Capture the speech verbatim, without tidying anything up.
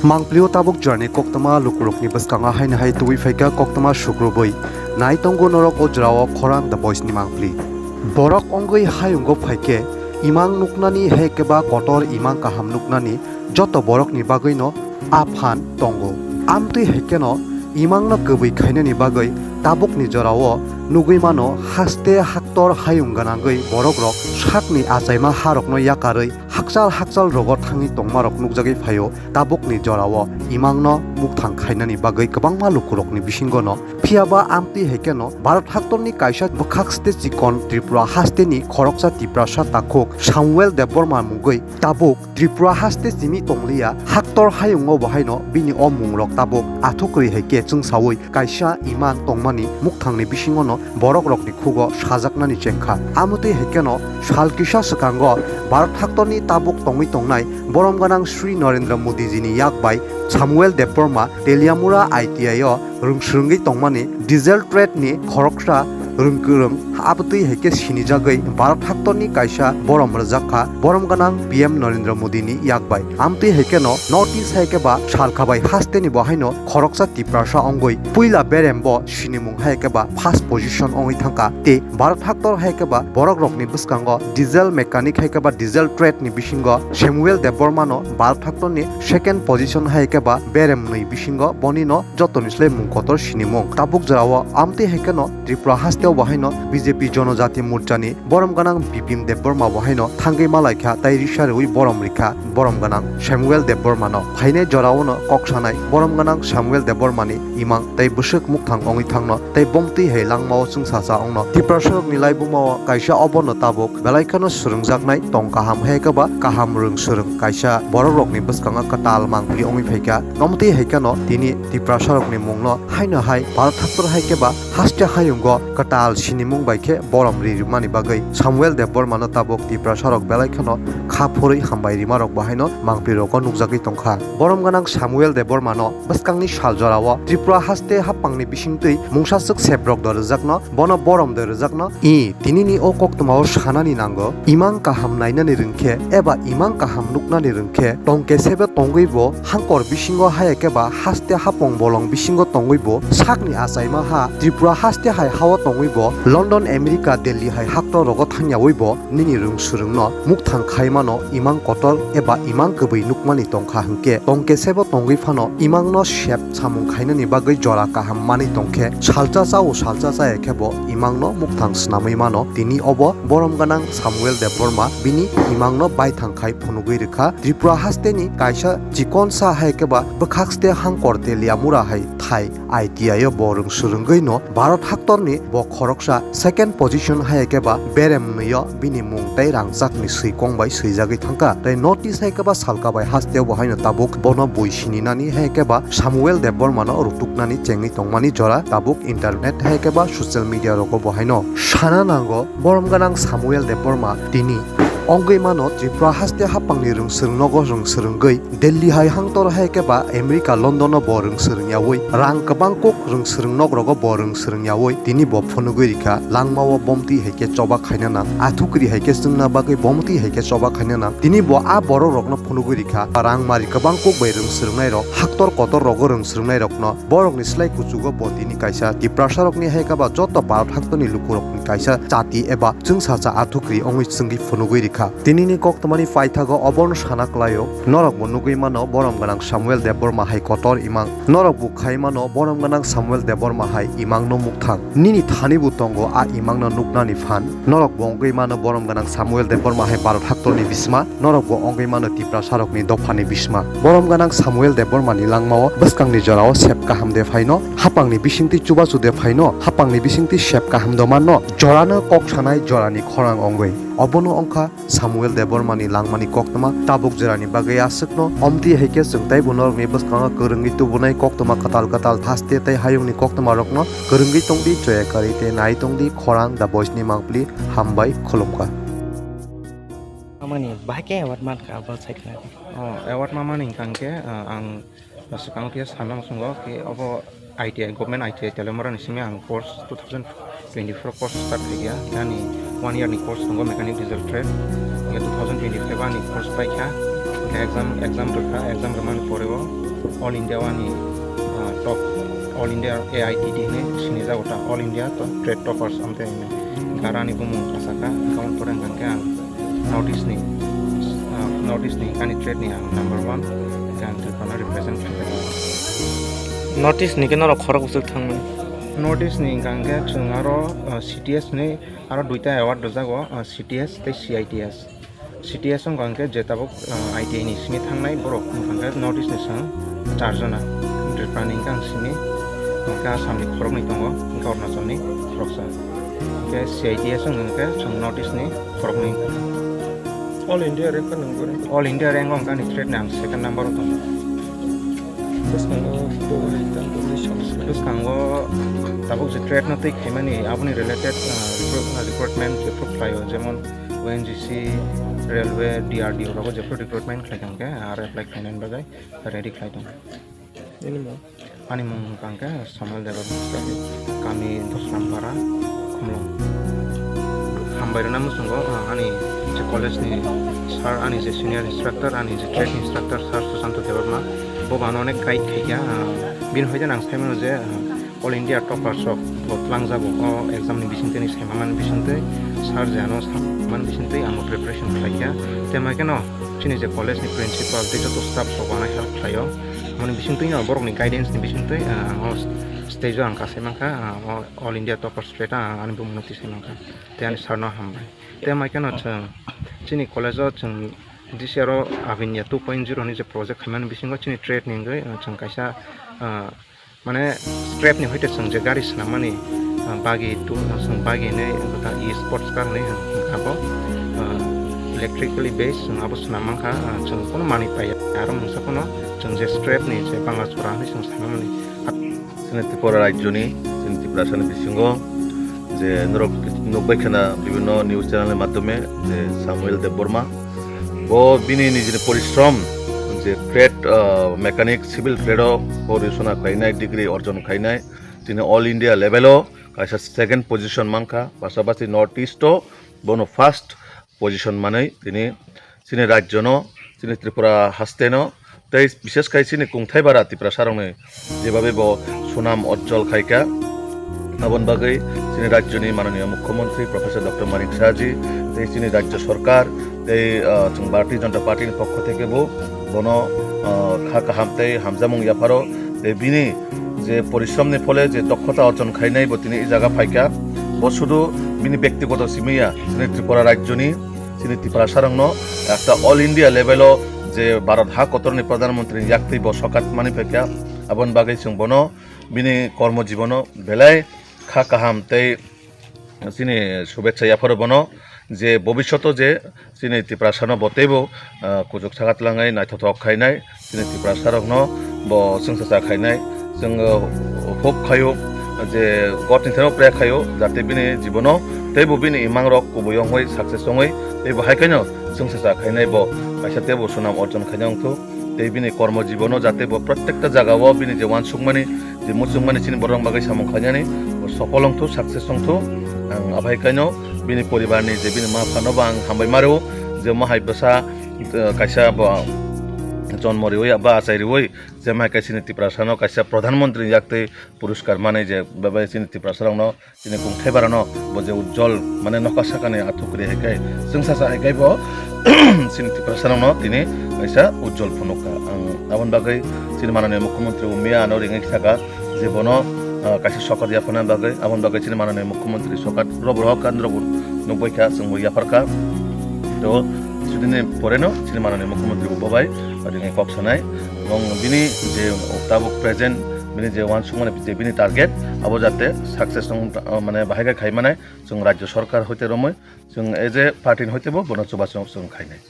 Mangpli o tabuk jorani koktwma lukurokni bwskango haino hai tubui phaikha koktwma sukrubui. Nai tongo norok o jorao khorang The Voice ni mangpli. Borok wngwi hayungo phaikhe imang nuknani hai khe ba kotor imang kaham nuknani joto borokni bagwino a phan tongo. Amtwi hai kheno imangno kwbwi khainani bagwi tabukni jorao nugwi mano haste haktor hayung gwnangwi borokrok sakni achaima harokno yakarwi hakchal hakchal rogo thangwi tongmarok nukjagwi phaio tabukni jorao imangno mukthang khainani bagwi kwbangma lukurokni bisingono. Phiyaba amtwi hai kheno Bharat haktorni kaisa bwkhak state chikon Tripura hasteni khoroksa Tiprasa takhuk Samuel Debbarma mungwi tabuk Tripura haste simi tongliya, haktor hayungo bo haino bini o mungrok tabuk athukri hai khe chwngsaui kaisa imang tongmani mukthangni bisingono borokrokni khugo sajaknani chengkha. Amotwi hai kheno sal kisa swkango Bharat haktorni tabuk tongwi tongnai borom gwnang Sri Narendra Modi jini yak bai Samuel Debbarma Teliamura I T I o rwng swrwngwi tongmani diesel trade ni khoroksa rwng kwrwng abotwi hai khe sinijagwi Bharat haktorni kaisa borom rwjak kha borom gwnang P M Narendra Modi ni yak bai. Amtwi hai kheno notice hai khe ba salkha bai hasteni bo haino khoroksa Tiprasa wngwi puila berem bo sinimung hai khe ba first position wngwi thangkha tei Bharat haktor hai khe ba borokrokni bwskango diesel mechanic hai khe ba diesel trade ni bisingo Samuel Debbarma no Bharat haktorni second position hai khe ba berem nwi bisingo boni no jotoni slai mung kotor sinimung. Tabuk jorao amtwi hai kheno Tripura hasteo bo haino B J P Jonojati Morchani borom gwnang Bipin Debbarma bo haino thangwi malaikha tei risa rwui borom rikha borom gwnang Samuel Debbarma no. Phainai jorao no kok sanai borom gwnang Samuel Debbarma ni imang tei bwswk mukthang wngwi thangno tei bomtwi hai langmao chwngsacha wngno. Tiprasarokni laibumao kaisa obono tabuk belai kheno swrwngjaknai tong kaham hai khe ba kaham rwng swrwng kaisa borokrokni bwskango kwtal mangpli wngwi phaikha. Omtwi hai kheno tini Tiprasarokni mungno haino hai Bharat haktor hai khe ba haste hayungo kwtal sinimung bai khe borom ri rwmani bagwi Samuel Debbarmano tabuk Tiprasarok belai kheno kha phurwi hambai rimarok bo haino mangplirogo nukjagwi tongkha. Borom gwnang Samuel Debbarmano bwskangni sal jorao Tripura haste haphangni bisingtwi mungsaswk seprok do rwjakno, bono borom do rwjakno. I, tinini o koktwmao sanani nango, imang kaham nainani rwngkhe eba imang kaham nuknani rwngkhe tongke sebo tongwibo hangkor bisingo hayakhe ba haste hapong bolong bisingo tongwibo sakni achaima ha Tripura haste hai hao tongwibo London, America, Delhi hai haktor rogo thangyawibo nini rwng swrwngno mukthang khaimano imang kotor eba imang kwbwi nukmani tongkha hwnkhe tongke sebo tongwi phano imangno sep samung khainani bagwi jora kaham manwi tongkhe salsa chao salsa chaya khebo imangno mukthang snamwi mano. Tini obo borom gwnang Samuel Debbarma bini imangno baithang khai phunugwi rwkha. Tripura hasteni kaisa chikonsa hai khe ba bwkhakste hangkor Teliamura hai thai I T I o bo rwng swrwngwi no Bharat haktorni bo khoroksa second position hai khe ba berem nwi o bini mung tei rangchakni swi kong bai swijagwi thangkha. Tei notice hai khe ba salka bai hasteo bo haino tabuk bono bui sininani hai khe ba Samuel Debbarmano rutuknani chengwi tongmani jora tabuk internet hai khe ba social media rogo bo haino sana nango. Borom gwnang Samuel Debbarma tini ongwi mano Tripura haste haphangni rwng swrwng nogo rwng swrwngwi Delhi hai hangtor hai khe ba America London o bo rwng swrwng yawi rang kwbang kuk rwng swrwng nok rogo bo rwng swrwng yawi tini bo phunugwi rikha langmao bomtwi hai khe choba khaina nang athukri hai khe chwngna bagwi bomtwi hai khe choba khaina nang tini bo a borok rokno phunugwi rikha rang mari kwbang kuk bai rwng swrwngnai rok haktor kotor rogo rwng swrwngnai rokno borokni slai kuchugo bo tini kaisa Tiprasarokni hai khe ba joto Bharat haktorni lukurokni kaisa chati eba chwngsacha athukri wngwi chwngwi phunugwi rikha. Tinini koktwmani paithago obono sana klaio, norokbo nugwi mano borom gwnang Samuel Debbarma hai kotor imang. Norokbo khai mano borom gwnang Samuel Debbarma hai imangno mukthang. Nini thanibo tongo a imangno nuknani phan. Norokbo wngwi mano borom gwnang Samuel Debbarma hai Bharat haktorni bisma, norokbo wngwi mano Tiprasarokni dophani bisma. Borom gwnang Samuel Debbarmani langmao bwskangni jorao sep kaham de phaino, hapangni bisingtwi chubachu de phaino, hapangni bisingtwi sep kaham do manno, jorano kok sanai jorani khorang wngwi. Obono wngkha Samuel Debbarmani langmani koktwma tabuk jorani bagwi aswkno, omtwi hai khe chwng taibo norokni bwskango kwrwngwi tubunai koktwma kwtal kwtal thaste tei hayungni koktwmarokno kwrwngwi tongdi, choya karwi tei nai tongdi khorang The Voice ni mangpili. Hambai khulumkha. Amani bahai khe award mankha abo sai khna. Oh, award ma mani hwnkha hwnkhe, ah, ang swkang khe sana muchungo khe obo I T I, government I T I Teliamura ni simi ang course two thousand twenty-four course start khaikha, ani one year ni course tongo mechanic diesel trade, hingke two thousand twenty-five ani course paikha, hingke exam, exam rwkha, exam rwmani pore o All India wani, ah, top, All India A I T T hinwi sinijago ta, All India to trade toppers amtwi hinwi. Hwnkhe aro ani bumung kasaka, hwnkhe aboni pore hwnkhe ang North East ni, ah, North East ni ani trade ni ang number one, hwnkhe ang Tripura no represent khlai. North East ni khe norok khorok bwswk thangmani? North East ni hwnkhe chwng aro, ah, C T S ni aro duita award rwjago, ah, C T S tei C I T S. C T S wngkha hwnkhe je tabuk, ah, I T I ni simi thangnai borok wngkha hwnkhe North East ni chwng char jona. Tripura ni hwnkhe ang simi, hwnkhe Assam ni khoroknwi tongo, hwnkhe Arunachal ni khoroksa. Hwnkhe C I T S wngkha hwnkhe chwng North East ni khoroknwi. All India rank o nwng bwrwi? All India rank o hwnkhe ani trade ni ang second number o tongo. Bwskango bwrwi tang bwrwi song? Bwskango tabuk je trade no twi khaimani aboni related, ah, recruit-, ah, recruitment je phuru khlaio, jemon O N G C, railway, D R D O rogo jephru recruitment khlai tong khe, aro apply khlainani bagwi ready khlai tong. Nini mung? Ani mung wngkha khe Samuel Debbarma, kami Dosrampara, Khumlwng. Hambai rwna muchungo, ah, ani je college ni sir, ani je senior instructor, ani je trade instructor sir Susanto Debbarma, bo bo ano onek guide khaikha, ah, bini hoite ang saimano je, ah, All India toppers rok bo twlangjago o exam ni bisingtwi ni saimanmani bisingtwi, sir je ano samani bisingtwi ang bo preparation khlaikha. Tei hwnkhe no chini je college ni principal tei joto staff rok bo ano help khlaio. Aboni bisingtwi no borok ni guidance ni bisingtwi, ah, ang o stage o ang kasai mankha, ah, o All India toppers rate ang ani bumung no tisai mankha. Tei ani sir no hambai. Tei hwnkhe no chwng chini college o chwng this year o Avinya two point zero ni je project khaimani bisingo chini trade ni wngwi, ah, chwng kaisa, ah, Mane scrap ni hoite chwng je gari swnammani, ah, bagi tu, ah, chwng bagi hinwi wngkha ta e sports car hinwi wngkha bo, ah, electrically based chwng abo swnam mankha, ah, chwng kono manwi paiya. Aro mungsa phano chwng je scrap ni je bangla chora hinwi chwng sanamani. Chini Tripura rajyoni, chini Tiprasani bisingo je norok nukbai khana bibhinno news channel ni madhyome je Samuel Debbarma, bo bini nijini porishrom je trade, ah, mechanic, civil trade o bo risona khlainai, degree orjon khlainai, tini all India level o kaisa second position mankha, pasapasi North East o bono first position manwi tini chini rajyo no, chini Tripura haste no, tei bishesh khai chini kungthai bara Tiprasa rokni jebabe bo sunam ojjol khaikha. Aboni bagwi chini rajyoni mananiya mukhyamantri Professor Doctor Manik Saha ji tei chini rajyo sorkar tei, ah, chwng Bharatiya Janata Party ni pokho theke bo bono, ah, kha kaham tei hamjakmung yapharo tei bini je porishrom ni phole je dokhota orjon khainai bo tini i jaga phaikha. Bo sudu bini bektigoto simi ya, chini Tripura rajyoni chini Tiprasa rokno ekta all India level o je Bharat ha kotorni Pradhan Mantri ni yaktwi bo sokat mani phaikha. Aboni bagwi chwng bono bini kormo jibono belai kha kaham tei chini shubhecha yapharo bono je bobishoto je chini Tiprasa no bo teibo, ah, kuchuk sakat langai naithothok khainai. Chini Tiprasa rokno bo chwngsacha khainai, chwng, uh, hope khaio je God ni thani pray khaio jate bini jibono teibo bini imang rok kubui wngwi success wngwi teibo hai khaino chwngsacha khainai bo kaisa teibo sunam orjon khaina wngthok tei bini kormo jibono jate bo protekta jaga o bini je uansukmani je muchungmani chini borok bagwi samung khlainani bo sopol wngthok success wngthok ang abai khaino bini poribar ni je bini ma phano bo ang hambai maro je mohai bwsa eh, kaisa bo jonmo riwi ba achai riwi je mai kaisa ni Tiprasa no kaisa Pradhan Mantri ni yaktwi puruskar manwi je bebak chini Tiprasa rok no chini kungthai bara no bo je ujjol mane nokha saka ni athuk ri hai kai chwngsacha hai kai bo chini Tiprasa rok no tini kaisa ujjol phunuk kha. Ang aboni bagwi chini mananiya mukhyamantri bo miya ano ringwi saka je bono, ah, kaisa sokat yaphana bagwi, aboni bagwi chini mananiya mukhyamantri sokat robo rohor kha, norok bo nukbai kha, chwng bo yaphar kha. To, chudini pore no chini mananiya mukhyamantri bo bobai, ringwi kok sanai. Ebong bini je tabuk present, bini je uansukmani je bini target, abo jate success wng, ah, mane bahai khe khai manai, chwng rajyo sorkar hoite romwi, chwng as a party ni hoite bo bono chubachu chwng khainai.